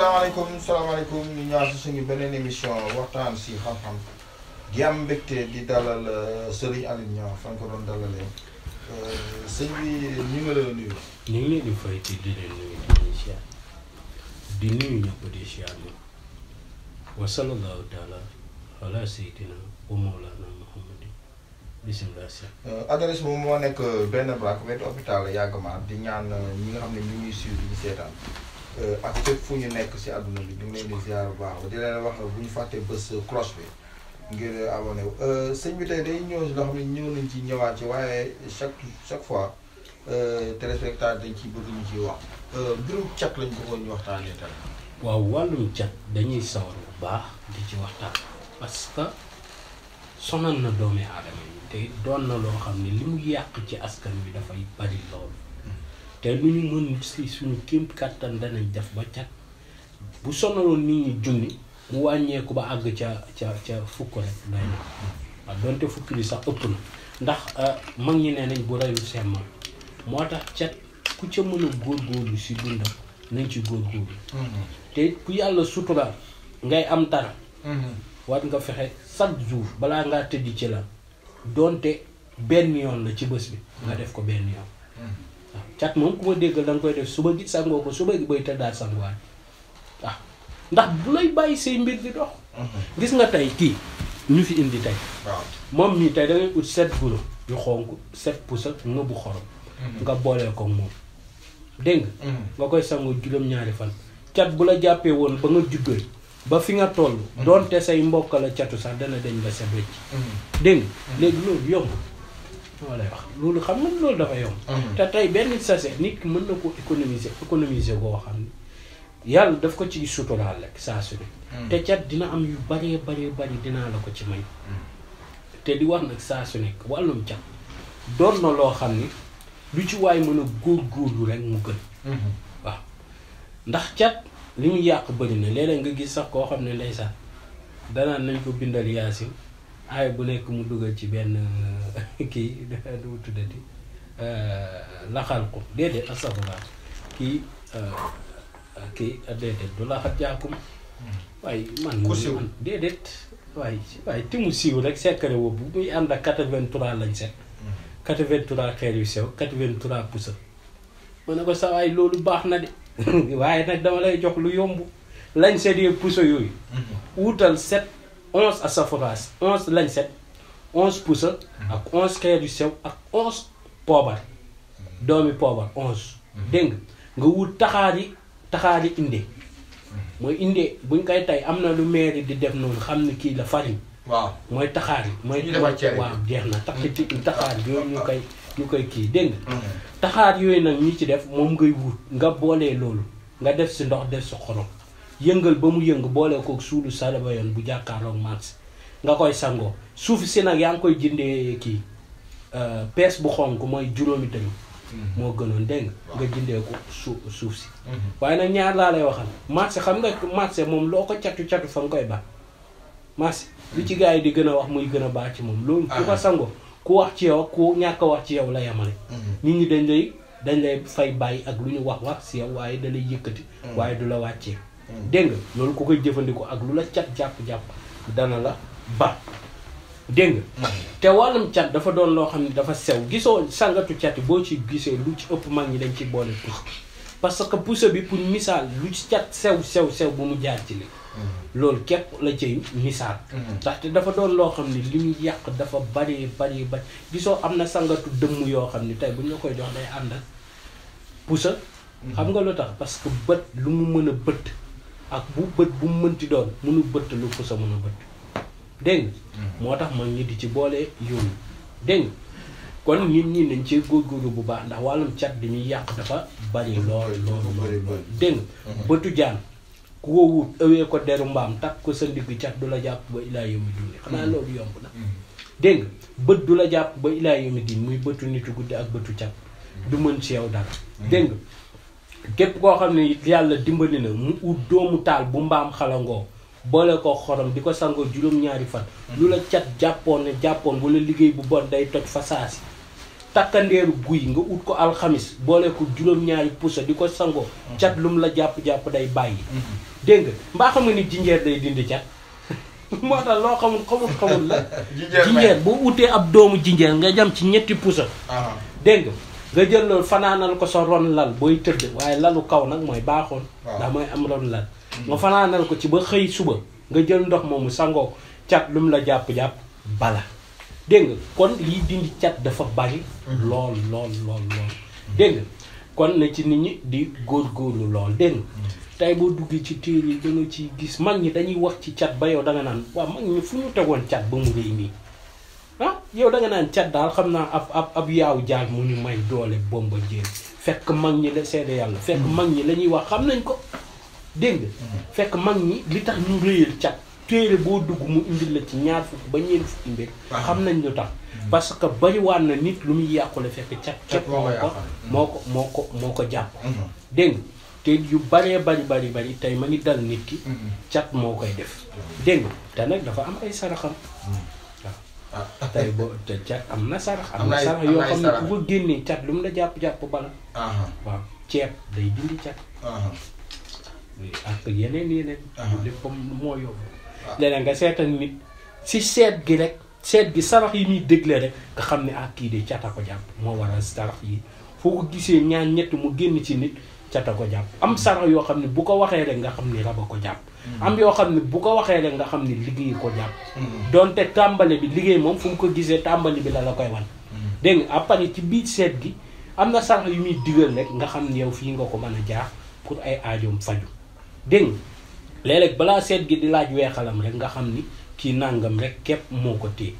salaamaaleykum ñu ñëwaat si suñu beneen émission waxtaan si xam-xam di am mbégte di dalal Serigne Alioune Niang fan ko doon dalalee sëñ bi ñu ngi la nuyu. ñu ngi leen di fay ci di leen nuyu di nuyu ñëpp di siyaar ñëpp wa sallallahu taala ala sayyidina wa mawlana muhammadin bismillah. adresse boobu moo nekk benn braak wetu hôpital Yagma di ñaan ñi nga xam ne ñu ngi suivre di seetaan ak fépp fu ñu nekk si àdduna bi ñu ngi leen di ziar bu baax di leen wax bu ñu fàttee bés cloche bi ngir abonné wu sëñ bi tey day ñëw si loo xam ne ñëw nañ ci ñëwaat ci waaye chaque fois téléspectateur dañ ciy bëgg ñu ciy wax mbirum cat lañ bëggoon ñu waxtaanee tey. waaw wàllum cat dañuy sawar bu baax di ci waxtaan parce que sonal na doomi aadama yi te doon na loo xam ne li mu yàq ci askan wi dafay bari loolu te lu ñu mën si suñu kéem kàttan danañ def ba cat bu sonaloon nit ñi junni mu wàññeeku ba àgg ca fukk rek day na waaw donte fukk bi sax ëpp na ndax mag ñi nee nañ bu reyu semmal moo tax cat ku ca mën a góorgóorlu si dundam nañ ci góorgóorlu te ku yàlla suturaal ngay am dara war nga fexe chaque jour balaa ngaa tëddi ci la donte benn yoon la ci bés bi nga def ko benn yoon waaw cat moom ku ma déggal da nga koy def suba gi sangoo ko suba gi bay tëddaat sanguwaat waaw ndax bu lay bàyyi say mbir di dox gis nga tey kii ñu fi indi tey moom mii tey da ngay ut 7 guro yu xonk 7 pusa nga bu xorom nga boolee ko moom dégg nga koy sangoo juróom-ñaari fan cat bu la jàppee woon ba nga juggal ba fi nga toll doonte say mbokk la catu sax dana dañ ba sa bëcc dégg nga léegi loolu yomb moo lay wax loolu xam nga loolu dafa yomb te tey benn sachet nit ki mën na ko économiser koo xam ne yàlla daf ko ci suturaal rek saa su ne te cat dina am yu bari dinaa la ko ci may te di wax nag saa su nekk wàllum cat doon na loo xam ni lu ci waay mën a góorgóorlu rek mu gën waaw ndax cat li mu yàq bëri na léeg-léeg nga gis sax koo xam ne ndeysaan danaan nañ ko bindal yaasin aay bu nekk mu dugal ci benn kii du tuddati laxal ko déedéet astafurlah kii déedéet du laxat jaakum waaye man déedéet waaye ti mu siiw rek secret boobu muy ànd ak 83 lañ set 83 xeer yu sew 83 pusa ma ne ko sa waay loolu baax na de waaye nag dama lay jox lu yomb lañ set yee pusa yooyu wuutal 7 11 asafuraas 11 lañ set 11 pusa ak 11 xeer yu sew ak 11 poobar doomi poobar 11 dégg nga wut taxaari inde mooy inde buñ koy tay am na lu meeri di def noonu xam ne kii la farine waaw mooy taxaar yi mooy waaw jeex na taxaar yooyu ñu koy kii dégg nga taxaar yooyu nag ñi ci def moom ngay wut nga boolee loolu nga def si ndox def si xorom yëngal ba mu yëng boole ko suulu salaba yoon bu jàkkaarloog mars nga koy sangoo suuf si nag yaa ngi koy jëndee kii pees bu xonk mooy juróomi tamit moo gënoon dégg nga jëndee ko suuf si waaye nag ñaar laa lay waxal marché xam nga marché moom loo ko catu fa nga koy baax marché lu ci gars yi di gën a wax muy gën a baax ci moom loolu ku ko sangoo ku wax ci yow ku ñàkk a wax ci yow la yamale nit ñi dañ lay fay bàyyi ak lu ñu wax si yow waaye da lay yëkkati waaye du la wàccee dégg nga loolu ku koy jëfandikoo ak lu la cat jàpp dana la ba dégg nga te wàllum cat dafa doon loo xam ne dafa sew gisoo sangatu cat yi boo ci gisee lu ci ëpp mag ñi dañ ci boole pousse parce que pousse bi pour misaal lu ci cat sew bu mu jaar ci li loolu képp la cay misaal ndaxte dafa doon loo xam ne li mu yàq dafa bari gisoo am na sangatu dëmm yoo xam ne tey bu ñu la koy jox day ànd ak pousse xam nga lu tax parce que bët lu mu mën a bëtt ak bu bët bu mu mënti doon mënu bëtt lu pousse mën a bëtt dégg moo tax man ñi di ci boole yooyu dégg kon nit ñi nañ ci góorgóorlu bu baax ndax wàllum cat bi ñuy yàq dafa bari lool dégg bëtu jaan ku ko wut ëwee ko deru mbaam takk ko sa ndigg cat du la jàpp ba ilaa yomi duni xanaa loolu yomb na dégg bët du la jàpp ba ilaa yomi din muy bëtu nitu guddi ak bëtu cat du mën ci yow dara dégg képp koo xam ne yàlla dimbali na mu ut doomu taal bu mbaam xalangoo boole ko xorom di ko sangoo juróom-ñaari fan lu la cat jàppoon wala liggéey bu bon day toj fa saasi takkandeeru guy nga ut ko alxamis boole ko juróom-ñaari pusa di ko sangoo cat lum la jàpp day bàyyi dégg nga mbaa xam nga ni jinjeer day dindi cat moo tax loo xamul la jinjeer boo utee ab doomu jinjeer nga jam ci ñetti pusa dégg nga jël loolu fanaanal ko sa ron lal booy tëdd waaye lalu kaw nag mooy baaxoon ndax mooy am ron lal nga fanaanal ko ci ba xëy suba nga jël ndox moomu sangoo cat lu mu la jàpp-jàpp bala dégg nga kon lii dindi cat dafa bari lool dégg nga kon na ci nit ñi di góorgóorlu lool dégg nga tey boo duggee ci téere yi da nga ciy gis mag ñi dañuy wax ci cat ba yow da nga naan waaw mag ñi fu ñu tegoon cat ba mu rëy nii ah yow da nga naan cat daal xam naa ab yaaw jaag mu ñu may doole bomba jéem fekk mag ñi la seede yàlla fekk mag ñi la ñuy wax xam nañ ko dégg nga fekk mag ñi li tax ñu rëyal cat téere boo dugg mu indil la ci ñaar fukk ba ñeent fukki mbir xam nañ lu tax parce que bariwaan na nit lu muy yàqule fekk cat képp moo ko jàpp dégg nga te yu baree bari tey ma ngi dal nit ki cat moo koy def dégg nga te nag dafa am ay saraxam waaw tey boo te cat am na sarax yoo xam ne ku ko génnee cat lu mu la jàpp bala waaw ceeb day dindi cat ak yeneen léppam moo yóbbu léeg-léeg nga seetal nit si seet gi sarax yi muy dégle rek nga xam ne kii de cata ko jàpp moo waral sarax yi foo ko gisee ñaan ñett mu génn ci nit cata ko jàpp am sarax yoo xam ne bu ko waxee rek nga xam ni raba ko jàpp am yoo xam ne bu ko waxee rek nga xam ni liggéey ko jàpp donte tàmbali bi liggéey moom fu mu ko gisee tàmbali bi la koy wan dégg nga après ci biir seet gi am na sarax yu muy digal rek nga xam ne yow fii nga ko mën a jaar pour ay aajoom faju dégg nga léeg-léeg balaa seet gi di laaj weexalam rek nga xam ni kii nàngam rek képp moo ko téye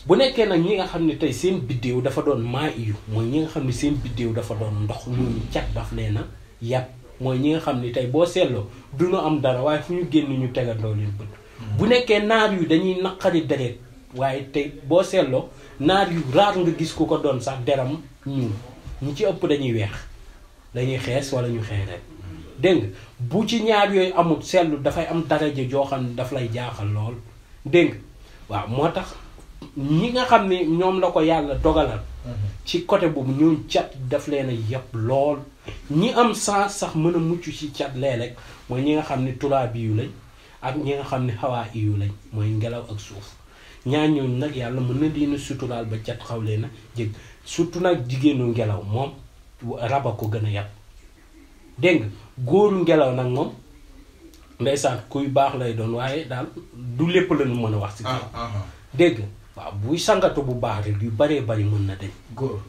bu nekkee nag ñi nga xam ne tey seen biddéew dafa doon maa iyu mooy ñi nga xam ne seen biddéew dafa doon ndox ñooñu cat daf leen a yàpp mooy ñi nga xam ne tey boo seetloo duñu am dara waaye fu ñu génn ñu tegandoo leen bët bu nekkee naar yu dañuy naqari deret waaye tey boo seetloo naar yu raar nga gis ku ko doon sax deram ñuul ñi ci ëpp dañuy weex dañuy xees wala ñu xees rek dégg nga bu ci ñaar yooyu amul seetlu dafay am daraja joo xam ne daf lay jaaxal lool dégg nga waaw moo tax ñi nga xam ne ñoom la ko yàlla dogalal ci côté boobu ñoom cat daf leen a yëpp lool ñi am sens sax mën a mucc ci cat léeg-léeg mooy ñi nga xam ne turaabi yu lañ ak ñi nga xam ne xawaa yu lañ mooy ngelaw ak suuf ñaar ñooñu nag yàlla mën na leen a suturaal ba cat xaw leen a jég surtout nag jigéenu ngelaw moom raba ko gën a yàpp dégg nga góoru ngelaw nag moom ndeysaan kuy baax lay doon waaye daal du lépp la ñu mën a wax si dégg waaw buy sangatu bu baax rek yu baree bari mën na dañ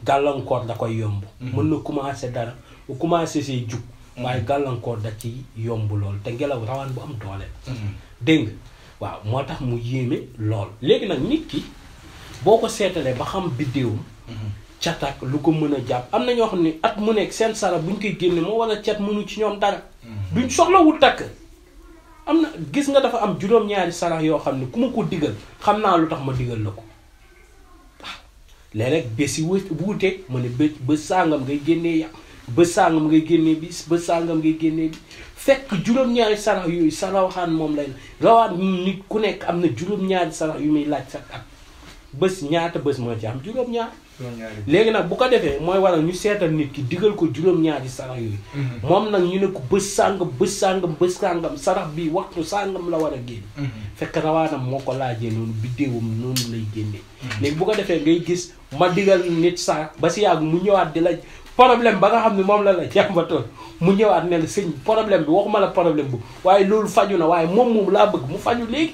gàllankoor da koy yomb mën na commencé dara bu commencé see jug waaye gàllankoor da ci yomb lool te ngelaw rawaan bu am doole dégg nga waaw moo tax mu yéeme lool léegi nag nit ki boo ko seetalee ba xam biddéewum catak lu ko mën a jàpp am na ñoo xam ne at mu nekk seen sara buñ koy génne moo wala cat mënu ci ñoom dara duñ soxlawul takk am na gis nga dafa am juróom-ñaari sarax yoo xam ne ku ma ko digal xam naa lu tax ma digal la ko waaw léeg-léeg bés yi wuute ma ne bés sàngam ngay génnee yàq bés sàngam ngay génnee bis bés sàngam ngay génnee bi fekk juróom-ñaari sarax yooyu sa rawaxaan moom lay rawaan nit ku nekk am na juróom-ñaari sarax yu muy laaj sax ak bés ñaata bés moo ci am juróom-ñaar léegi nag bu ko defee mooy waral ñu seetal nit ki digal ko juróom-ñaari sarax yooyu moom nag ñu ne ko bés sàngam sarax bi waxtu sàngam la war a génn fekk rawaanam moo ko laajee noonu biddéewam noonu lay génnee léegi bu ko defee ngay gis ma digal nit sarax ba si yàgg mu ñëwaat di la problème ba nga xam ne moom la jàmbatoon mu ñëwaat ne la sëñ problème bi waxuma la problème bu waaye loolu faju na waaye moom laa bëgg mu faju léegi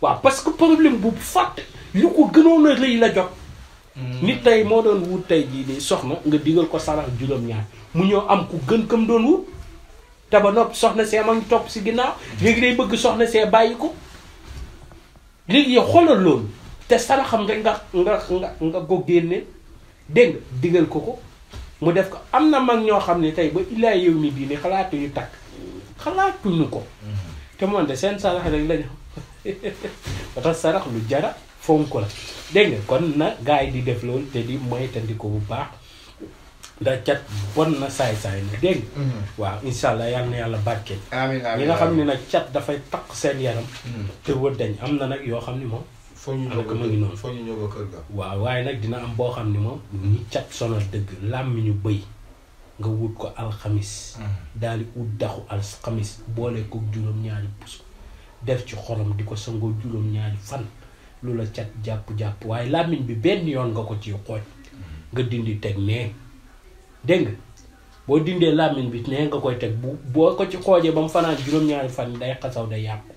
waaw parce que problème bu fàtte lu ko gënoon a rëy la jot nit tey moo doon wut tey jii nii soxna nga digal ko sarax juróom-ñaar mu ñëw am ku gën kam doon wut te ba noppi soxna see ma ngi topp si ginnaaw léegi day bëgg soxna see bàyyi ko léegi yow xoolal loolu te saraxam rek nga ko génne dégg nga digal ko mu def ko am na mag ñoo xam ne tey ba illaa yow mi diine xalaatuñu takk xalaatuñu ko te moom de seen sarax rek lañu ba tax sarax lu jara fonk la dégg nga kon na gars yi di def loolu te di moytandiku bu baax da cat bon na saay-saay na dégg nga waaw incha allah yal na yàlla barkeel ñi nga xam ne nag cat dafay takk seen yaram te wër dañ am na nag yoo xam ne moom foo ñu ñëw ba kër ga waaw waaye nag dina am boo xam ne moom ñi cat sonal dëgg làmmiñu bëy nga wut ko alxamis daal di ut daxu alxamis boole ko juróom-ñaari puso def ci xorom di ko sangoo juróom-ñaari fan lu la cat jàpp waaye làmmiñ bi benn yoon nga ko ci xooj nga dindi teg nee dégg nga boo dindee làmmiñ bi nee nga koy teg boo ko ci xoojee ba mu fanaan juróom-ñaari fan day xasaw day yàqu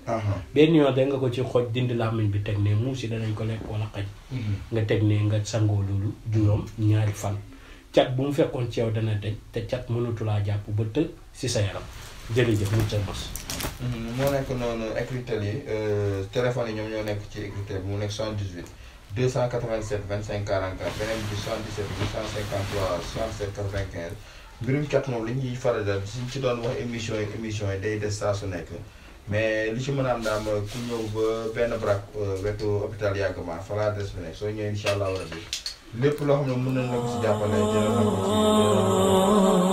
benn yoon da nga ko ci xooj dindi làmmiñ bi teg nee muus yi danañ ko lekk wala xaj nga teg nee nga sangoo loolu juróom-ñaari fan cat bu mu fekkoon ci yow dana deñ te cat mënatulaa jàpp ba të si sa yaram jërëjëf mu ca mos moo nekk noonu écritel yi téléphone yi ñoom ñoo nekk ci écritel bi mu nekk 78 287 25 44 beneen bi 77 253 67 95 mbirum cat moom li ñuy faral di suñ ci doon wax émission yi day des saa su nekk mais li ci mën a am daal mooy ku ñëw ba benn brak wetu hôpital Yagma fa la adresse bi nekk soo ñëwee incha allah rabbi lépp loo xam ne mën nañ la ko si jàppale jëlee na ko ci